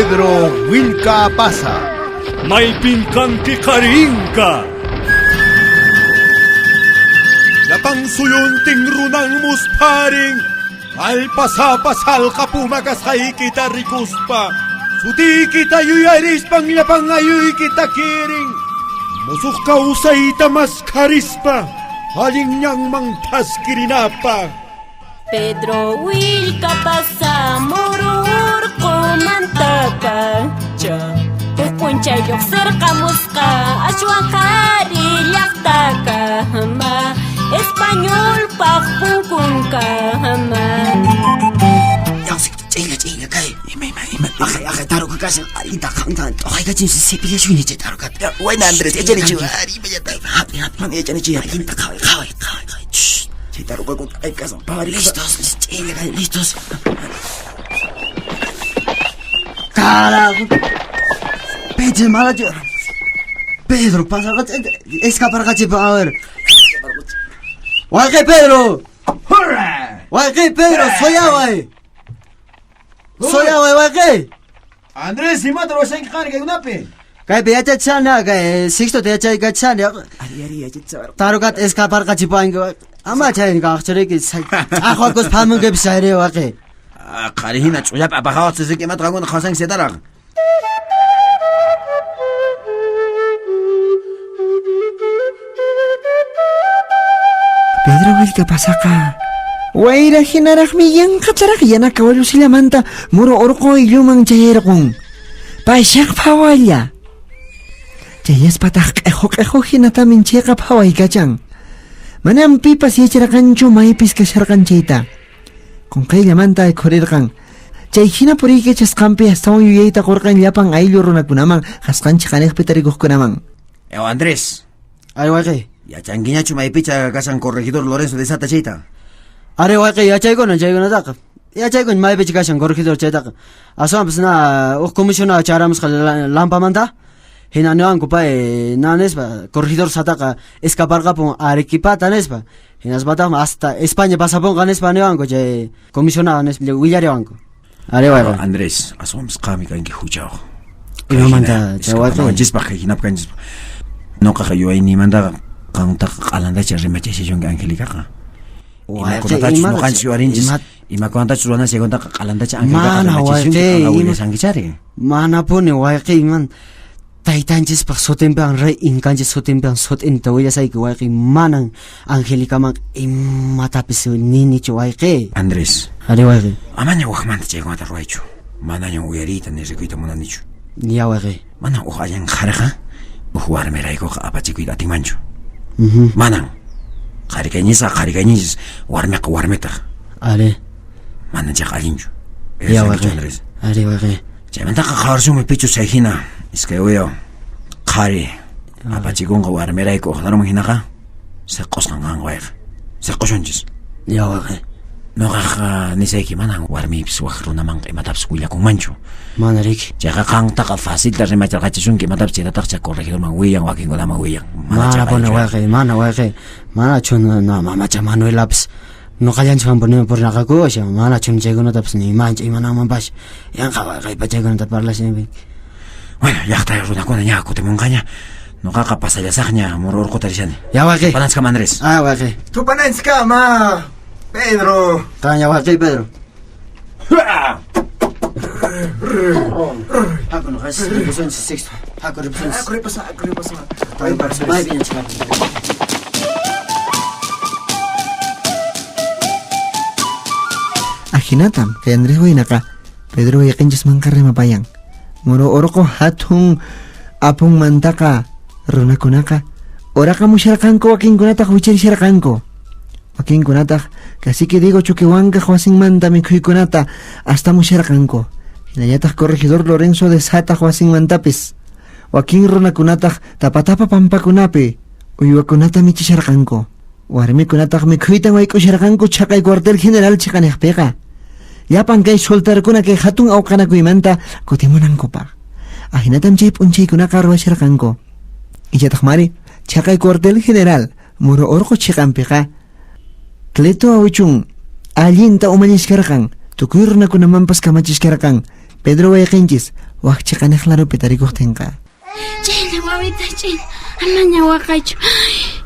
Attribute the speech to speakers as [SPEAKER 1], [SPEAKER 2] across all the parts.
[SPEAKER 1] Pedro Willka Pasa.
[SPEAKER 2] Maypin kanki qhari inka?
[SPEAKER 3] Llapan suyuntin runan muspharin, allpasapa salqa puma kasqaykita rikuspa, sutiykita yuyarispan llapan ayuykita kirin, musuq kawsayta maskharispa, allin ñanman thaskirinapaq.
[SPEAKER 4] Pedro Willka pasa muru urqumantapacha huk p'unchay lluqsirqamusqa ashwan qhari llaqtakama españolpaq punkunkama.
[SPEAKER 5] Yawsik, ch'inlla ch'inlla kay. Ima ima ima. Aqay aqay taruka kashan allinta qamta t'uqaykachin sipillashuyni chay tarukata.
[SPEAKER 6] Wayna Andrés, yachanichu ari imallata.
[SPEAKER 5] Hap'i hap'i.
[SPEAKER 6] Mana yachanichu
[SPEAKER 5] Allinta qhaway qhaway qhaway qhaway. Shh.
[SPEAKER 6] Chay tarukakuna ay kasan pari.
[SPEAKER 5] Listos, ch'inlla kay, listos. Carajo. Pedro, malachu. Pedro, pasarqachi, escaparqachi, a ver. Wayqi Pedro. Wayqi Pedro, suyaway. Suyaway wayqi.
[SPEAKER 6] Andrés, imata ruwashanki qari kaykunapi?
[SPEAKER 5] Kaypi yachachishani, kay Sixtota yachaykachishani.
[SPEAKER 6] Ari ari yachachisawar.
[SPEAKER 5] Tarukat escaparqachipanki. Ama chay kaqchiriki, ch'aqwakus phamunkipis chayri wayqi.
[SPEAKER 6] Qhari hina ch'ullapi apaqawaq imata qankuna qhawasanki chaytaraq.
[SPEAKER 7] Pedro Willka pasaqa wayra hinaraqmi yanqataraq yana kawallusillamanta muru urqu aylluman chayarqun. Payshaq phawalla. Chayaspataq q'equ q'equ hinatamin chayqa phawaykachan. Manam pipas yacharqanchu maypis kasharqan chayta. Qunqayllamanta khurirqan. Chay hina puriykachasqanpi astawan yuyayta qurqan llapan ayllu runakunaman qasqanchik aniqpi tarikuqkunaman.
[SPEAKER 6] Ew Andrés,
[SPEAKER 5] Ay wayqi.
[SPEAKER 6] yachankiñachu maypicha kashan corregidor Lorenzo de Sata chayta?
[SPEAKER 5] Ari wayqi yachaykuna chaykunataqa. Yachaykuna maypicha kashan corregidor chaytaqa. Aswanpas na huk comisionado charamusqa lampamanta. Hina niwanku pay na nispa corregidor Sataqa escaparqapun Arequipata nispa. Hinaspataqmi hasta España pasapunqa nispa niwanku chay comisionado nispa willariwanku. Ari wayqi.
[SPEAKER 6] Andrés, aswanpas qami kanki huchayuq.
[SPEAKER 5] Imamanta chay wayqi?
[SPEAKER 6] Escapananchispaq kay hinap kanchispaq. Nuqaqa yuwaynimantaqa qamtaqa q'alantacha rimachashashunki Angelikaqa.
[SPEAKER 5] Wayqi,
[SPEAKER 6] Imakunatachus
[SPEAKER 5] ima-
[SPEAKER 6] nuqanchis yuwarinchis, imakunatachus ruwananchis chaykunataqa q'alantacha Angelikaqa
[SPEAKER 5] Mana,
[SPEAKER 6] rimachashunki,
[SPEAKER 5] wayqi,
[SPEAKER 6] qanqa
[SPEAKER 5] ima-
[SPEAKER 6] willashankichari.
[SPEAKER 5] Manapuni wayqi, iman taytanchispaq sutinpiwan rey inkanchis sutinpiwan sut'inta willasayki wayqi, manan Angelikaman imatapis ninichu wayqi.
[SPEAKER 6] Andrés.
[SPEAKER 5] Ari wayqi.
[SPEAKER 6] Amaña wajmanta chaykunata ruwaychu. Manaña uyariyta ni rikuyta munanichu.
[SPEAKER 5] Ya wayqi.
[SPEAKER 6] Manan uj allin qhariqa uj warmiraykuqa apachikuyta atinmanchu. Manan. Qhari kayñisqa qhari kayñinchis, warmiqa warmitaq.
[SPEAKER 5] Ari.
[SPEAKER 6] Manan chayqa allinchu.
[SPEAKER 5] Ya
[SPEAKER 6] Yachankichu,
[SPEAKER 5] wayqi.
[SPEAKER 6] Andrés?
[SPEAKER 5] Ari wayqi.
[SPEAKER 6] Chaymantaqa qhawarsunmi pichus chay hina iskay uya qhari apachikunqa warmirayku uqlaruman hinaqa seq'osqan qanqa wayqa. Seq'osunchis.
[SPEAKER 5] Ya wayqi.
[SPEAKER 6] Nuqaqa nisayki manan warmipis wak runamanqa imatapis willakunmanchu.
[SPEAKER 5] Mana riki.
[SPEAKER 6] Chayqa qantaqa facilta rimacharqachisunki imatapis chaytataq chay corregidorman willan, wakinkunaman willan. Mana
[SPEAKER 5] Mana
[SPEAKER 6] chayqa
[SPEAKER 5] puni
[SPEAKER 6] allinchu.
[SPEAKER 5] wayqi, mana wayqi. Mana chuna, no, mamacha Manuelapis nuqallanchik puni purinaqakusha, mana chuna chaykunatapis ni mancha imananmanpash. Yanqa wayqi pachaykunata parlashan.
[SPEAKER 6] Bueno, llaqta runakuna ña kutimunqaña. Nuqaqa pasallasaqña muru urquta rishani.
[SPEAKER 5] Ya wayqi.
[SPEAKER 6] Tupananchikama, Andrés.
[SPEAKER 5] Ah, wayqi.
[SPEAKER 8] Tupananchikama, Pedro.
[SPEAKER 5] Qaña wayqi, Pedro. Haku nuqanchis ripusunchis, Sixto. Haku ripusunchis.
[SPEAKER 8] Haku ripusun, haku ripusun.
[SPEAKER 5] Maypi ñanchik.
[SPEAKER 7] Ajinatam kay Andrés waynaqa Pedro wayqinchismanqa rimapayan. Muru urqu hatun apunmantaqa runakunaqa uraqamusharqanku, wakinkunataq wicharisharqanku. Wakinkunataq cacique Diego Choquehuancaj wasinmanta mikhuykunata astamusharqanku. Hinallataq corregidor Lorenzo de Sataq wasinmantapis. Wakin runakunataq tapatapa pampakunapi uywakunata michisharqanku. Warmikunataq mikhuytan wayk'usharqanku chhaqay cuartel general chhiqaniqpiqa. Llapan kay soltarkuna kay hatun awqanakuymanta kutimunankupaq. Ahinatam chay p'unchaykunaqa ruwasharqanku. Ichataq mari chhaqay cuartel general muru urqu chhiqanpiqa Cleto awichun allinta umallishkarqan, tukuy runakunamanpas kamachishkarqan. Pedro wayqinchis wak chiqaniq larupi tarikuqtinqa.
[SPEAKER 9] Chaylla wawita chaylla amaña waqaychu.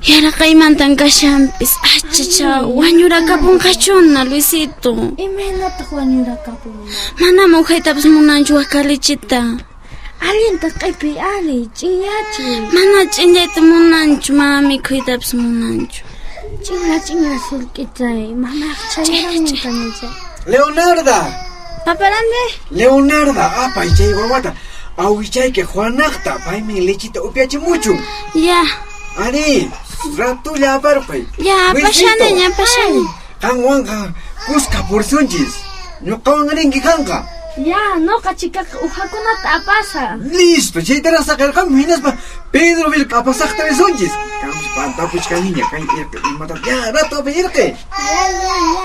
[SPEAKER 9] Yaraqaymantan kashanpis. Achacha, wañurakapunqachuna, Luisito.
[SPEAKER 10] Imaynataq wañurakapun?
[SPEAKER 9] Manam ujaytapas munanchu wakalichita.
[SPEAKER 10] Allinta q'ipiy ari, ch'inyachiy.
[SPEAKER 9] Mana ch'inyayta munanchu, mana mikhuytapas munanchu.
[SPEAKER 10] Ch'inlla ch'inlla sulk'ichay, mamaq chayaramunqañacha.
[SPEAKER 8] Leonarda!
[SPEAKER 9] Paparande?
[SPEAKER 8] Leonarda, apay chay wawata. Awichayki Juanaqta, paymi lechita upyachimuchun.
[SPEAKER 9] Ya.
[SPEAKER 8] Ari, ratulla aparqay.
[SPEAKER 9] Ya, apashani, apashani.
[SPEAKER 8] Qanwanqa kuska pursunchis. Ñuqawan rinki qanqa.
[SPEAKER 10] Ya, noqa chikaqa uhakunata apasaq.
[SPEAKER 8] Listo, chaytaraq saqirqamu hinaspa Pedro Vilca apasaqta risunchis. Kanpis pantapuchkaniña kay irqi imata. Ya, rato apay irqi.
[SPEAKER 10] Ya, ya, ya.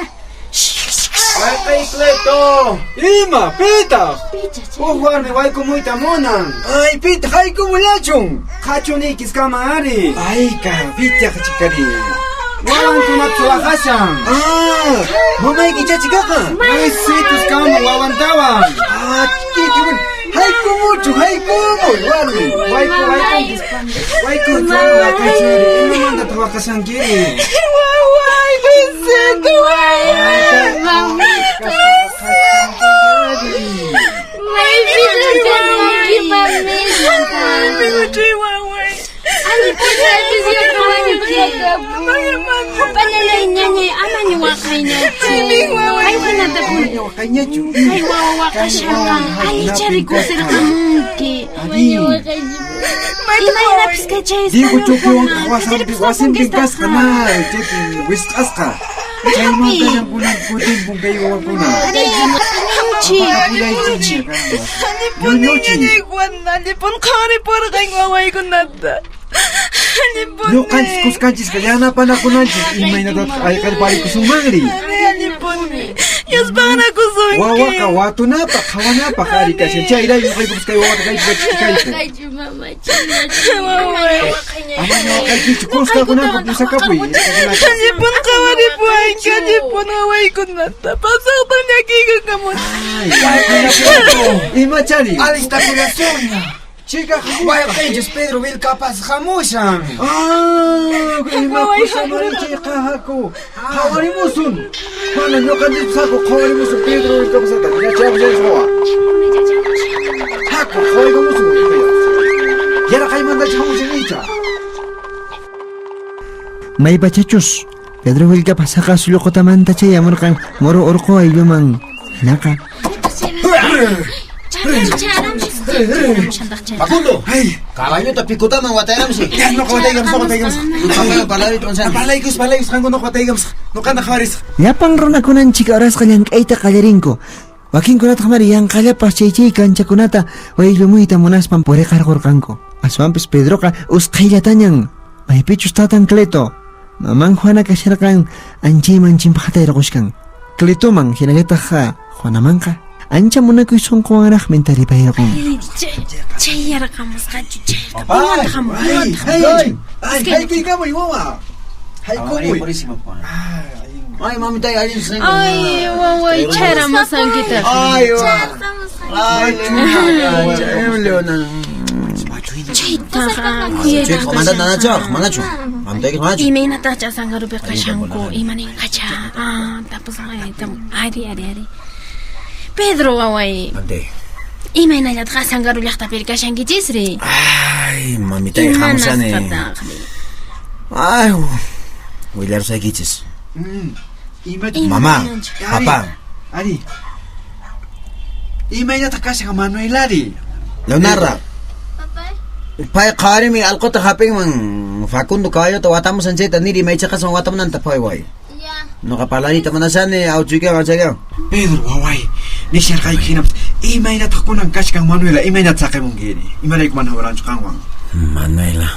[SPEAKER 8] Wayqey Cleto! Ima, pitaq?
[SPEAKER 11] Huk warmi waykumuyta munan.
[SPEAKER 8] Ay, pitaq haykumullachun.
[SPEAKER 11] Qhachuniykis kama ari.
[SPEAKER 8] Ayka, pitaq chikari.
[SPEAKER 11] Wawankunata waqashan.
[SPEAKER 8] Ah, mamayki chachikaqa.
[SPEAKER 11] Luisitus kama wawantawan.
[SPEAKER 8] Ah, kiki, bueno. Haykumuchu, haykumuy, warmi.
[SPEAKER 11] Wayku, waykunchis. Wayku, waqachuri. Imamantataq waqashankiri?
[SPEAKER 12] Waway, Luisito, waway. Mamita, Luisito.
[SPEAKER 10] Maypitaq chamunki, mamita?
[SPEAKER 12] Maypi waway.
[SPEAKER 9] Pañallay ñañay amaña waqayñachu. Kay hinata
[SPEAKER 8] waqayñachu.
[SPEAKER 9] Kay wawa waqashaqa allicha rikusirqamunki. Imaynapis kay chay
[SPEAKER 8] Diego Choquewanqa wasanpi wasinpi kasqa na, chaypi wisq'asqa. Chaymantañam kunan kutimpun kay wawakuna.
[SPEAKER 9] Ñuñuchi.
[SPEAKER 8] Ñuñuchi.
[SPEAKER 12] Ñañay Juan, allipun qhawaripurqan wawaykunata. Allipuni.
[SPEAKER 8] Ñuqanchis kuskanchis yanapanakunanchis imaynatataq ayqirparikusunmanri.
[SPEAKER 12] Allipuni. Yaspanrakusunki.
[SPEAKER 8] Wawaqa watunapaq qhawanapaq ari kashan. Chayrayku ñuqaykupas kay wawata kaypi kachkayku. Amaña waqaykichu kuska kunanqa pusakapuy.
[SPEAKER 12] Allipun qhawaripuwanki, allipun wawaykunata. Pasaqta llakiykakamuni.
[SPEAKER 8] Imachari?
[SPEAKER 11] Alistakullasunña.
[SPEAKER 8] Chika
[SPEAKER 11] wayqinchis Pedro Vilcapas hamushan.
[SPEAKER 8] Ah, ima kusamari chayqa haku. Qhawarimusun. Mana ñuqanchis haku qhawarimusun Pedro Vilcapasata. Ñachayapusaychis wawa. Haku qhawaykamusun. Yaraqaymantachu hamushan icha.
[SPEAKER 7] Maypachachus Pedro Vilcapasaqa Sulluqutamanta chayamurqan Moro urqu aylluman. Hinaqa
[SPEAKER 13] Facundo, caballota picotaman watayramsi.
[SPEAKER 8] Ya, noqa wataykamusaq, noqa wataykamusaq.
[SPEAKER 13] Parlarito,
[SPEAKER 8] Parlaykus, parlaykus, qanku noqa wataykamusaq. Noqanta qhawarisaq.
[SPEAKER 7] Llapan runakunanchik orasqa llank'ayta qallarinku. Wakinkunataq mari yanqallapas chay chay kanchakunata wayllumuyta munaspan puriqarqurqanku. Aswanpis Pedroqa usqhayllatañan maypichus tatan Cleto. Maman Juana kasharqan anchayman chimpaqta irqushkan. Cletoman hinallataq Juanamanqa ancha munakuy sunquwanraqmi taripayarqun.
[SPEAKER 9] Chayarqamusqachu chayqa.
[SPEAKER 8] Ay,
[SPEAKER 9] Pumanta
[SPEAKER 8] ay, ay, haykuykamuy wawa. Haykumuy.
[SPEAKER 13] Ay, mamita, allin
[SPEAKER 12] Ay, waway, chayramusankitaq.
[SPEAKER 13] Ay, Ay, Leona.
[SPEAKER 9] Chaytaqa
[SPEAKER 13] Chayqa mandata nanachu, manachu. Mamtayki manachu.
[SPEAKER 9] Imaynataq Asangaropi kashanku, imaninqacha. Ah, tapusqayta. Ari, ari, ari. Pedro waway,
[SPEAKER 6] Mamtay.
[SPEAKER 9] imaynallataq Asangaro llaqtapi kashankichisri?
[SPEAKER 6] Ay, mamitay, hamusani.
[SPEAKER 9] Imanasqataqri?
[SPEAKER 6] Ay, willarusaykichis. Mamá, papá.
[SPEAKER 8] Ari. Imaynataq kashan Manuelari?
[SPEAKER 6] Leonarda. Pay qharimi alquta hapinman Facundo caballota watamusan chayta niri maychaqaswan watamunanta pay way. Noqa parlarita manasani awchuykiwan awchaykiwan.
[SPEAKER 8] Pedro waway, nisharqayki hinapas imaynataq kunan kashkan Manuela, imaynata saqimunkiri? Imarayku mana hamuranchu qanwan?
[SPEAKER 6] Manuela.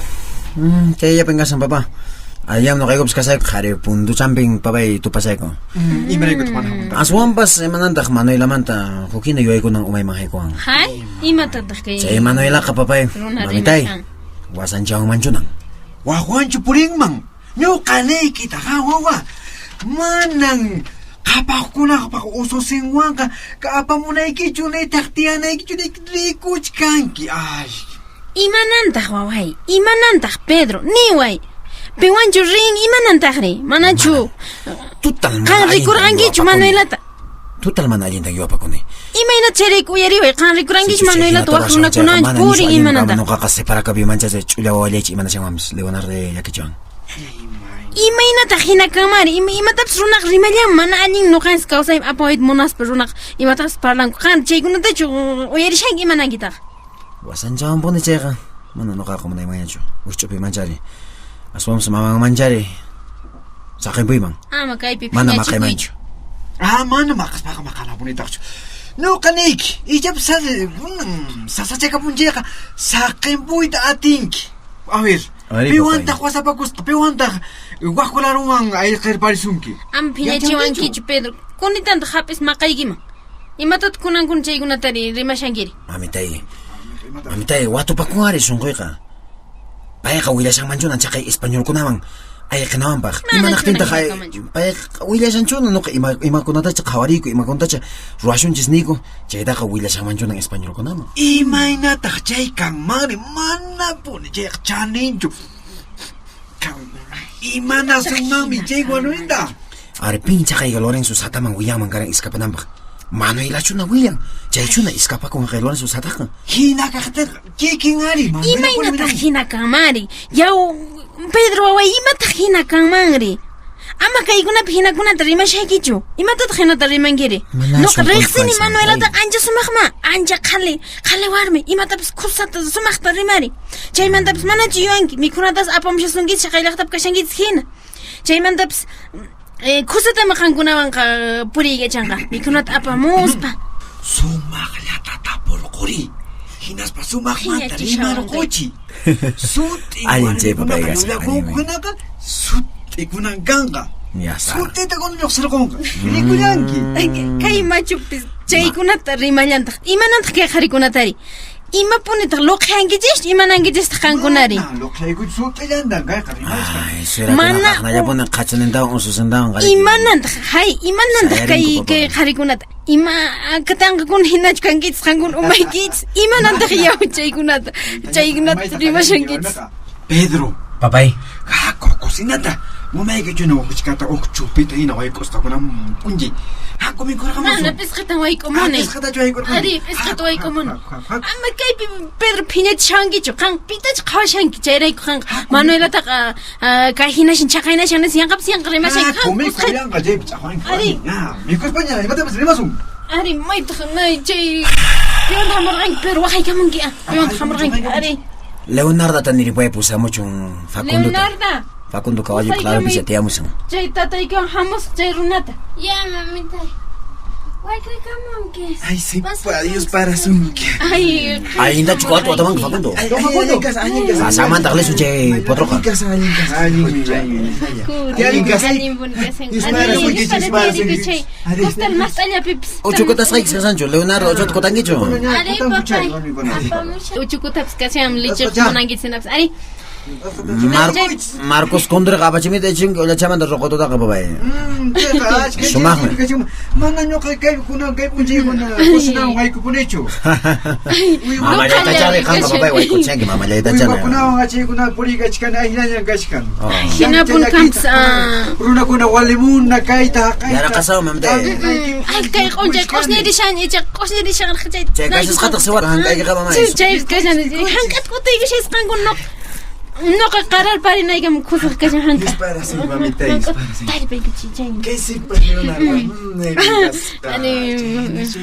[SPEAKER 6] Chayllapin kashan papá. Allam noqaykupas kasayku qhari puntuchampin papay tupasayku.
[SPEAKER 8] Imaraykutaq mana hamunta?
[SPEAKER 6] Aswanpas imanantaq Manuelamanta hukina yuyaykunan umayman haykuwan.
[SPEAKER 9] Hay, imatataq kay?
[SPEAKER 6] Chay Manuelaqa papay,
[SPEAKER 9] Runa
[SPEAKER 6] mamitay,
[SPEAKER 9] rimashan.
[SPEAKER 6] wasanchawanmanchunan.
[SPEAKER 8] Wawanchu purinman. Ñuqa niykita ha wawa. Manan Qhapaqkunaqpaq ususinwanqa apamunaykichu nitaq tiyanaykichu rikuchkanki. Ay.
[SPEAKER 9] Imanantaq waway? Imanantaq Pedro? Niway. Piwanchu rin imanantaqri? Manachu?
[SPEAKER 6] Tutal mana
[SPEAKER 9] Qan
[SPEAKER 6] allintan
[SPEAKER 9] rikurqankichu
[SPEAKER 6] yuwapakuni.
[SPEAKER 9] Manuelata?
[SPEAKER 6] Tutal mana allintan yuwapakuni.
[SPEAKER 9] Imayna chayrayku uyariway? Qan rikurankichu
[SPEAKER 6] Sichus chay
[SPEAKER 9] Manuelata
[SPEAKER 6] hinata
[SPEAKER 9] wak
[SPEAKER 6] ruwashan chayqa,
[SPEAKER 9] runakunawanchu
[SPEAKER 6] mana nishu
[SPEAKER 9] purin
[SPEAKER 6] allinmi kanman.
[SPEAKER 9] imanantaq?
[SPEAKER 6] Noqaqa separakapi manchasay ch'ulla wawallaychi imanashanwanpis Leonardo llakichiwan.
[SPEAKER 9] Imaynataq hina kanmari? Imatapis runaq rimallan mana allin nuqanchis kawsaypi apawayta munaspa runaq imatapis parlanku. Qan chaykunatachu uyarishanki imanankitaq?
[SPEAKER 6] Wasanchawanpuni chayqa mana noqaqa munaymanñachu. Wikch'upi manchari. Aswanpas maman manchari. Saqinpuyman.
[SPEAKER 9] Ama kaypi
[SPEAKER 6] Mana
[SPEAKER 9] phiñachikuychu.
[SPEAKER 6] maqaymanchu.
[SPEAKER 8] Ah, mana maqaspaqa maqanapunitaqchu. Nuqa niyki, ichapas sasachakapunchayqa saqinpuyta atinki. A ver,
[SPEAKER 6] Ari,
[SPEAKER 8] piwantaq wasapakusqa, piwantaq waqkularuwan ayqirparisunki.
[SPEAKER 9] Ama phiñachiwankichu Pedro. Kunitantaq hap'is maqaykiman. Imatataq kunankuna chaykunatari rimashankiri?
[SPEAKER 6] Mamitay. Mamitay, watupakunari sunquyqa. Payqa willashanmanchuna chaqay españolkunaman ayqinawanpaq.
[SPEAKER 9] Mana
[SPEAKER 6] Imanaqtintaq
[SPEAKER 9] chuna
[SPEAKER 6] ay- payqa willashanchuna nuqa imakunatacha qhawariyku, imakunatacha ruwashunchis niyku, chaytaqa willashanmanchuna españolkunaman.
[SPEAKER 8] Imaynataq chay kanmanri manapuni chayqa chaninchu. Imanasunmanmi chay wanurinta.
[SPEAKER 6] Ari pin chaqayqa Lorenzo Sataman willanman karan iskapananpaq. Manuelachuna willan, chaychuna iskapakun qay Lorenzo Sataqa.
[SPEAKER 8] Hina kaqtinqa kikin ari
[SPEAKER 9] Imaynataq hina kanmanri? Yaw, Pedro waway, imataq hina kanmanri? Ama kaykunapi hinakunata rimashaykichu. Imatataq hinata rimankiri?
[SPEAKER 6] Mana
[SPEAKER 9] Nuqa
[SPEAKER 6] sunquyqa
[SPEAKER 9] riqsini
[SPEAKER 6] aysan,
[SPEAKER 9] Manuelata ancha sumaqma, ancha qhali, qhali warmi, imatapis kusata sumaqta rimari. Chaymantapis manachu yuyanki, mikhunatas apamushasunkichis chaqay llaqtapi kashankichis hina. Chaymantapis kusatama qankunawanqa puriykachanqa, mikhunata apamuspa.
[SPEAKER 8] Sumaqllata tapurquri. Hinaspa sumaqmanta rimarquchi. Sut'i
[SPEAKER 6] Allin chay papay
[SPEAKER 8] warmikunaqa
[SPEAKER 6] kashan,
[SPEAKER 8] llullakunkunaqa sut'ikunan kanqa.
[SPEAKER 6] Ya sara.
[SPEAKER 8] Sut'ita kunan lluqsirqunqa. Rikullanki.
[SPEAKER 9] Kay machupis chaykunata rimallantaq. Imanantaq kay qharikunatari? Imapunitaq luqhiankichis, imanankichistaq qankunari?
[SPEAKER 8] Luqhaykuchu sut'illantan kayqa rimasqa.
[SPEAKER 6] Ay, suerakunaq aqnallapuni qhachunintawan ususintawan qariki.
[SPEAKER 9] Imanantaq, hay, imanantaq
[SPEAKER 6] Sayarinku,
[SPEAKER 9] kay qharikunata? Ima katanqakuna hinachu kankichis, qankuna umaykichis? Imanantaq yaw chaykunata, chaykunata rimashankichis?
[SPEAKER 8] Pedro.
[SPEAKER 6] Papay.
[SPEAKER 8] Haku cocinata. Mamaykichuna uqchkata uq chupita hina wayk'usqakuna p'unchi. Haku mikhurqamusun.
[SPEAKER 9] Mana p'isqatan wayk'umuni.
[SPEAKER 8] Ah, p'isqatachu wayk'urqani?
[SPEAKER 9] Ari, p'isqata wayk'umuni. Ama kaypi Pedro phiñachishankichu, qan pitachu qhawashanki chayrayku qanqa Manuelataqa kay hinashan chaqaynashan nispa yanqapas yanqa rimashanki.
[SPEAKER 8] Haku mikhullanqa chaypi ch'aqwanki.
[SPEAKER 9] Ari.
[SPEAKER 8] Mikhuspaña imatapas rimasun.
[SPEAKER 9] Ari, maytaq may chay piwantaq hamurqanki Pedro waqaykamunki ah, piwantaq hamurqanki. Ari.
[SPEAKER 6] Leonardata niripay pusamuchun Facundota.
[SPEAKER 9] Leonarda.
[SPEAKER 6] Facundo caballo claro
[SPEAKER 9] Pusaykamuy.
[SPEAKER 6] picha tiyamusun.
[SPEAKER 9] Chay tataykiwan hamusqa chay runata.
[SPEAKER 10] Ya, mamita. Waykaykamunki.
[SPEAKER 11] Ay, sepa, Dios parasunki.
[SPEAKER 9] Ay,
[SPEAKER 6] Allintachu kawatu watamanki Facundo. Pasamantaq lisun chay potroqa.
[SPEAKER 9] Costal mast'allapipis.
[SPEAKER 6] Uchukutasqayki kashanchu Leonardo uchuta kutankichu?
[SPEAKER 9] Ari, papay. Uchukutapis kashan lichiq munankichis hinapis. Ari.
[SPEAKER 6] Marcos Condorqa apachimita ichinki ullachamanta ruqututaqa papay. Sumaqmi.
[SPEAKER 8] Mana ñuqa kaypi kunan kay p'unchaykuna cocinawan waykupunichu.
[SPEAKER 6] Mamallaytachari qanqa papay wayk'uchanki mamallaytachari.
[SPEAKER 8] Uywakunawan achaykuna puriykachkani ahinallan kachkan.
[SPEAKER 9] Hinapun kanpis,
[SPEAKER 8] Runakuna walimuna kayta haqayta.
[SPEAKER 6] Yaraqasawan mamitay.
[SPEAKER 9] Ay, kay q'unchay q'usñirishan icha q'usñirishan chay.
[SPEAKER 6] Chay kashasqataq siwara hank'aykiqa mamay.
[SPEAKER 9] Chay kashan hank'at kutiykushasqanku noqa. Noqa qarar parinaykam kusaq kashan hank'a.
[SPEAKER 11] Disparasí, mamitay, disparasí.
[SPEAKER 9] Taripaykuchi chay.
[SPEAKER 11] ¿Qué sipas, Leonardo?
[SPEAKER 9] Ani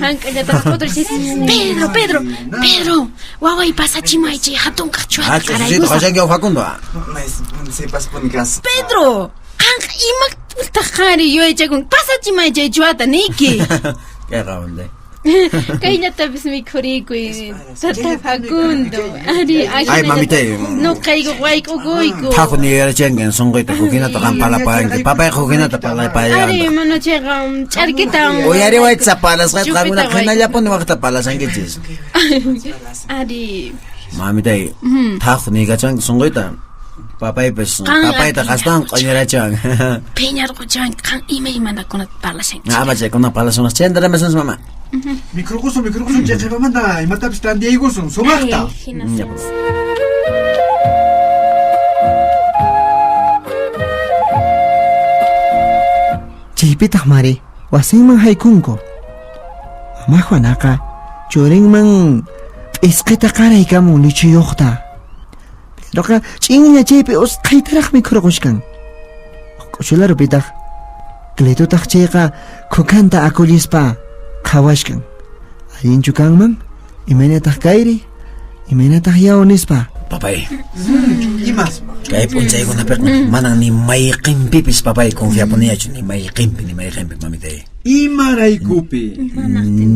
[SPEAKER 9] hank'allata quturchis. Pedro, Pedro, Pedro, waway pasachimay chay hatunkaq chuwata
[SPEAKER 6] Ah, ch'ususita qashanki Facundo.
[SPEAKER 11] Sipas punkas.
[SPEAKER 9] Pedro, qanqa imaqtaq qanri yuyaychakun pasachimay chay chuwata niyki.
[SPEAKER 6] Kayqa mamtay.
[SPEAKER 9] Kayllatapis mikhurikuy tata Facundo. Ari,
[SPEAKER 6] Ay, mamitay.
[SPEAKER 9] Nuqayku wayk'ukuyku.
[SPEAKER 6] Thaqu niyarachanki sunquyta hukinata qan parlapayanki. Papayqa hukinata parlapayanki.
[SPEAKER 9] Ari, mana chayqa ch'arkita.
[SPEAKER 6] Uyariwayta parlasqayta qankuna
[SPEAKER 9] Chupita
[SPEAKER 6] hinallapuni waqta parlashankichis.
[SPEAKER 9] Ari.
[SPEAKER 6] Mamitay, thaqu niykachanki sunquyta. Papaypis,
[SPEAKER 9] Qan
[SPEAKER 6] papayta qastan q'uñirachiwan.
[SPEAKER 9] Phiñarquchiwanki qan imaymanakunata parlashanki.
[SPEAKER 6] Ama chaykuna parlasunaq chayanta rimasunchis mama.
[SPEAKER 8] Mikrukusun, mikrukusun chay qhipamanta imatapis tantiyaykusun sumaqta.
[SPEAKER 7] Chaypitaq mari wasinman haykunku. Mama Juanaqa churinman p'isqita qaraykamun lichuyuqta. Pedroqa ch'inlla chaypi usqhaytaraq mikhurquchkan. K'uchularupitaq Cletotaq chayqa kukanta akullispa qhawachkan. Allinchu kanman? Imaynataq kayri? Imaynataq yaw nispa.
[SPEAKER 6] Papay.
[SPEAKER 8] Imas.
[SPEAKER 6] Kay p'unchaykunapiqa manan ni mayqinpipis papay confiapuniyachu ni mayqinpi ni mayqinpi mamitay.
[SPEAKER 8] Imaraykupi.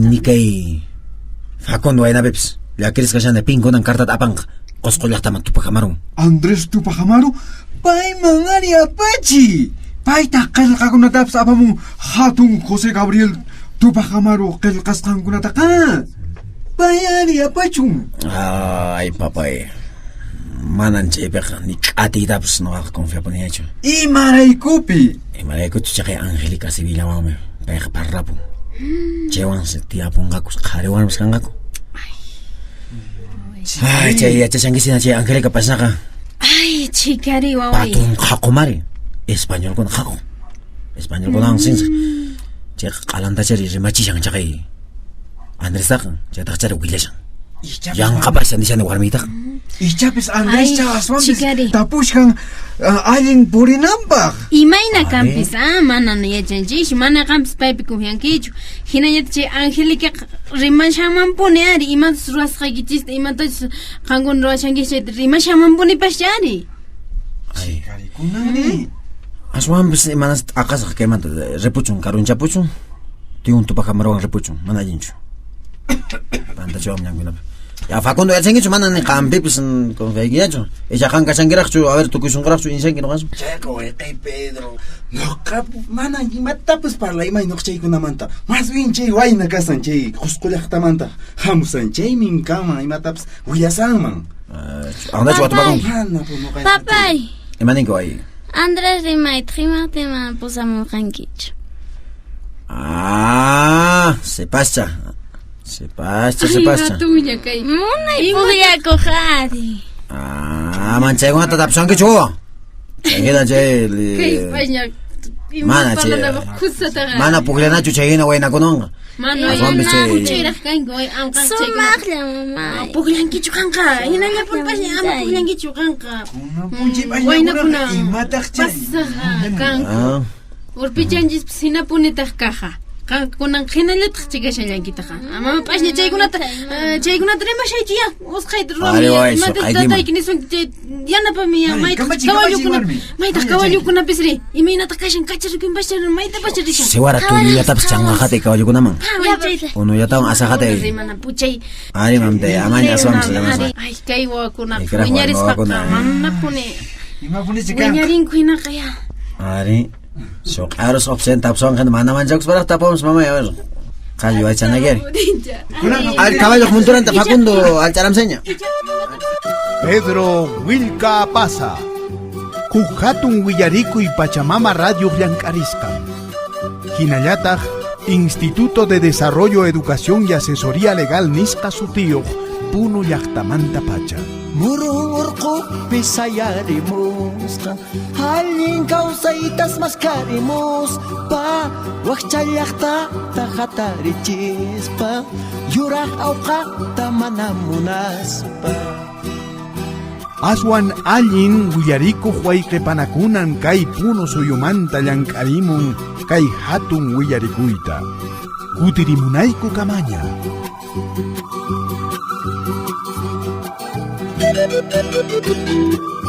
[SPEAKER 6] Ni kay Facundo waynapipis llakirisqa kashani pinkunan cartata apanqa Qusqu llaqtaman Tupac Amaru.
[SPEAKER 8] Andrés Tupac Amaru payman ari apachi. Paytaq qillqakunatapis apamun hatun José Gabriel Tupac Amaru qillqasqankunataqa. Pay ari apachun.
[SPEAKER 6] Ay papay. Manan chaypiqa ni k'atiytapis nuqaqa confiapuniyachu.
[SPEAKER 8] Imaraykupi.
[SPEAKER 6] Imaraykuchu chaqay Angélica Sevillawanmi payqa parlapun. Chaywansi tiyapunqakus qhariwanpis kanqaku. Ay, chay yachashankisina chay Angélica pasnaqa
[SPEAKER 9] Ay, chikari waway.
[SPEAKER 6] patun qhaqumari. Españolkuna qhaqu. Españolkunawan sinsa. Chayqa q'alantachari rimachishan chaqay Andrestaqa chaytaq chari willashan. Yanqapashan nishani warmiytaqa.
[SPEAKER 8] Ichapis Andrés
[SPEAKER 9] Ay,
[SPEAKER 8] aswanpis
[SPEAKER 9] chikari.
[SPEAKER 8] tapushkan allin purinanpaq.
[SPEAKER 9] Imayna kanpis, ah, mana yachanchischu, mana qampis paypi confiankichu. Hinallataq chay Angélicaqa rimashanmanpuni ari, imatachus ruwasqaykichista, imatachus qankuna ruwashankichis chayta rimashanmanpunipascha ari.
[SPEAKER 6] Aswanpis imanas t'aqasaq kaymanta ripuchun karunchapuchun tiyun Tupac Amaruwan ripuchun mana allinchu. Pantachiwanmi ñankunapi. Ya Facundo yachankichu mana ni qampipis confiaykiñachu. Icha qan kashankiraqchu, a ver tukuy sunquraqchu inshanki nuqasu.
[SPEAKER 11] Chayqa wayqay Pedro. Nuqa mana imatapis parlaymay nuqchaykunamanta. Más bien chay wayna kasan chay Qusqu llaqtamanta hamusan chaymin kanman imatapis willasanman.
[SPEAKER 6] Andachu watupakunki.
[SPEAKER 11] Mana pu nuqa
[SPEAKER 10] Papay,
[SPEAKER 6] Ima ninki way?
[SPEAKER 10] Andrés rimayta imaqtin mana pusamurqankichu.
[SPEAKER 6] Ah, sipascha. Sipascha, sipascha.
[SPEAKER 9] Hatunlla kay.
[SPEAKER 10] Munay pukllakuq ari.
[SPEAKER 6] Ah, manchaykunata tapusankichu wawa. Chay hina chay
[SPEAKER 9] Kay pashña
[SPEAKER 6] Mana chay mana pukllanachu chay hina waynakunawanqa.
[SPEAKER 9] Mana
[SPEAKER 6] Aswanpis chay
[SPEAKER 9] huchayraq kanki way amqa
[SPEAKER 10] Sumaqlla mamay.
[SPEAKER 9] Pukllankichu qanqa, hinallapuni pashña ama pukllankichu qanqa. Waynakuna
[SPEAKER 8] imataq chay?
[SPEAKER 9] Pasaqa kanku.
[SPEAKER 6] Ah,
[SPEAKER 9] Urpichanchispis hinapunitaq kaqa. Qankunan hinallataq chikashallankitaqa. Ama p'ashña chaykunata chaykunata rimashaychu ya. Usqhayta
[SPEAKER 6] Ari, way,
[SPEAKER 9] ruwami. Imatachus
[SPEAKER 6] suqaykiman.
[SPEAKER 9] tatayki nisunki chay yanapami ya.
[SPEAKER 8] Ay,
[SPEAKER 9] Maytaq
[SPEAKER 8] kamachi,
[SPEAKER 9] kawallukuna
[SPEAKER 8] kamachi, warmi.
[SPEAKER 9] maytaq kawallukunapis ri. Imaynataq kashan kacharukun maytapacha rishan.
[SPEAKER 6] Siwara tulluyatapis chanqaqatay kawallukunaman.
[SPEAKER 9] Qhaway chay.
[SPEAKER 6] Unuyatawan asaqatay.
[SPEAKER 9] Rimana puchay.
[SPEAKER 6] Ari mamtay, amaña aswanpis rimasaq.
[SPEAKER 9] Ay, kay wawakunaqa
[SPEAKER 6] Kay karaq
[SPEAKER 9] wiñarispaqa
[SPEAKER 6] wawakuna, eh.
[SPEAKER 9] manapuni
[SPEAKER 8] Imapunichi kanqa.
[SPEAKER 9] wiñarinku hinaqa ya.
[SPEAKER 6] Ari, suq'arus opción tapusanqa mana manchakusparaq tapumus mamay, a ver. Qallu yachanakiri. Ari caballo monturanta Facundo alcharamseña.
[SPEAKER 1] Pedro Wilka Pasa. Huk hatun willarikuy Pachamama Radio llank'arisqan. Hinallataq Instituto de Desarrollo, Educación y Asesoría Legal nisqa sutiyuq Puno llaqtamanta pacha.
[SPEAKER 14] Muru urqupi sayarimusqa allin kawsaytas maskarimuspa wakcha llaqtata hatarichispa yuraq awqata mana munaspa.
[SPEAKER 1] Aswan allin willarikuq wayqipanakunan kay Puno suyumanta llank'arimun kay hatun willarikuyta. Kutirimunayku kamaña.
[SPEAKER 14] Thank you.